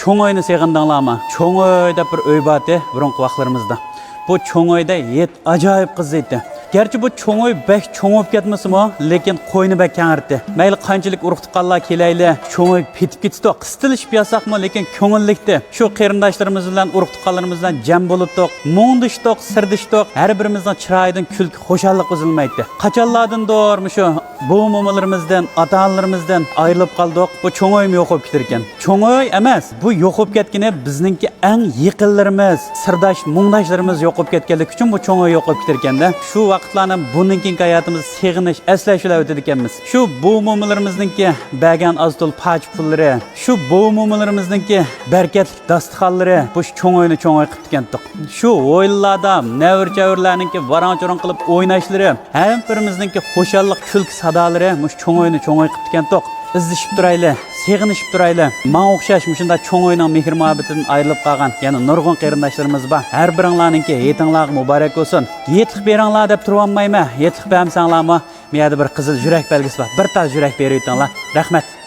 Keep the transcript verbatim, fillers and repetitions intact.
چوڭ ئۆينى سېغىندىڭلارمۇ؟ چوڭ ئۆي دەپ بىر ئۆي بارتى بۇرۇنقى ۋاقىتلىرىمىزدا. بۇ چوڭ ئۆيدە ھېيت ئاجايىپ قىزىيتتى. گەرچە بۇ چوڭ ئۆي بەك چوڭ بولۇپ كەتمىسىمۇ، لېكىن قوينى بەك كەڭرىتتى. مەيلى قانچىلىك ئۇرۇق-تۇغقانلار كېلەيلى، چوڭ ئۆي پېتىپ كېتىدۇ. قىستىلىشىپ ياساقمۇ، لېكىن كۆڭۈللۈكتى. شۇ قېرىنداشلىرىمىز بىلەن، ئۇرۇق-تۇغقانلىرىمىز بىلەن جەم بولۇتتۇق، مۇڭدىشتۇق، سىردىشتۇق. ھەر بىرىمىزنىڭ چىرايىدىن كۈلكە، خۇشاللىق ئۈزۈلمەيتتى. قاچانلاردىندۇر مۇشۇ بوۋا-مومىلىرىمىزدىن، ئاتا-ئانىلىرىمىزدىن ئايرىلىپ قالدۇق. بۇ چوڭ ئۆيمۇ يوق بولۇپ كېتىدىكەن. چوڭ ئۆي ئەمەس، بۇ يوق بولۇپ كەتكىنى بىزنىڭكى ئەڭ يېقىنلىرىمىز، سىرداش، مۇڭداشلىرىمىز يوق بولۇپ كەتكەنلىكى ئۈچۈن بۇ چوڭ ئۆي يوق بولۇپ كېتىدىكەن-دە. شۇ ۋاقىتلارنى بۇندىن كېيىنكى ھاياتىمىزدا سېغىنىش، ئەسلەش بىلەن ئۆتىدىكەنمىز. شۇ بوۋا-مومىلىرىمىزنىڭكى بەرگەن ئاز-تولا پاچە پۇللىرى، شۇ بوۋا-مومىلىرىمىزنىڭكى بەرىكەتلىك داستىخانلىرى بۇ چوڭ ئۆينى چوڭ ئۆي قىپتىكەنتۇق. شۇ ھويلىلاردا نەۋرە-چەۋرىلەرنىڭكى ۋاراڭ-چۇرۇڭ قىلىپ ئويناشلىرى، ھەر بىرىمىزنىڭكى خۇشاللىق كۈلكە سادالىرى مۇشۇ چوڭ ئۆينى چوڭ ئۆي قىپتىكەنتۇق. ئىزدىشىپ تۇرايلى، سېغىنىشىپ تۇرايلى. ماڭا ئوخشاش مۇشۇنداق چوڭ ئۆينىڭ مېھرى-مۇھەببىتىدىن ئايرىلىپ قالغان يەنە نۇرغۇن قېرىنداشلىرىمىز بار. ھەر بىرىڭلارنىڭكى ھېيتىڭلارغا مۇبارەك بولسۇن. ھېيتلىق بېرىڭلار دەپ تۇرۇۋالمايمەن. ھېيتلىق بەرمىسەڭلارمۇ، مۇ يەردە بىر قىزىل يۈرەك بەلگىسى بار. بىر تال يۈرەك بېرىۋېتىڭلار. رەھمەت.